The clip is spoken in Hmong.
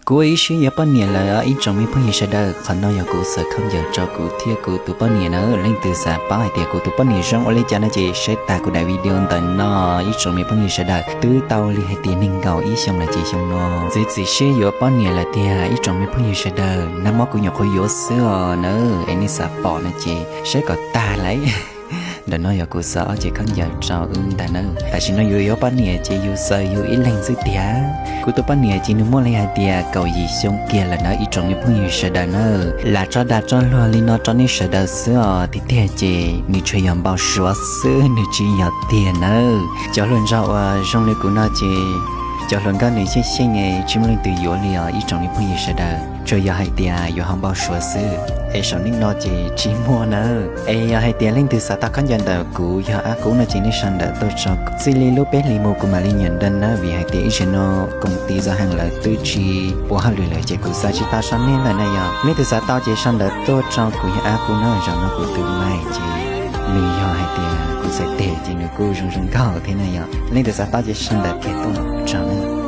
Kuv ua ib siab yuav poj niam lawm ib tsoom me phooj ywg sawv daws, qhov no yog kuv xaws khaub ncaws rau kuv thiab kuv tus poj niam na. Leej twg xav paub hais tias kuv tus poj niam zoo ua li cas no ces saib tas kuv daim video ntawm no ib tsoom me phooj ywg sawv daws. Twb tau li hais tias nees nkaum ib xyoos lawm ces xyoo no txiav txim siab yuav poj niam lawm tiag ib tsoom me phooj ywg sawv daws. Nag hmo kuv nyuam qhuav yuav xwb os na, es nej xav pom no ces saib kom tag lawm. Ntawm no yog kuv xaws ob cev khaub ncaws rau wb ntag na. Tam sim no yus yuav poj niam ces yus xaws yus ib leeg xwb tiag. Kuv tus poj niam ces nws muaj li hais tias kaum yim xyoo kiag lawm na ib tsoom me phooj ywg sawv daws na. Lam tso dag tso luag li no rau nej sawv daws xwb os, tiag tiag ces nws tsuas yog npau suav xwb, nws tsis yog tiag nawb. Cov hluas nraug uas zoo li kuv no ces cov hluas nkauj nws xyeej xyeej es tsis muaj leej twg yuav li os ib tsoom me phooj ywg sawv daws, tsuas yog hais tias yuav ho npau suav xwb, es saum neej no ces tsis muaj nawb. Es yog hais tias leej twg xav tau khaub ncaws ntawm kuv yog Ab Kub no ces nej sau ntawv tuaj tso, txij li lub peb hlis mus kuv mam li nyiam nra nawb, vim hais tias ib zaug no koom tis zov heev lawv twb tsis ua hauj lwm lawm ces kuv xav tsis tau sau nej lawm na yog. Leej twg xav tau ces sau ntawv tuaj tso kuv yog Ab Kub na, zaum no kuv tus maim ces nws yog hais tias kuv txhais tes ces nws kuj zoo zoo nkauj thiab na yog. Leej twg xav tau ces sau ntawv kiag tuaj tso na.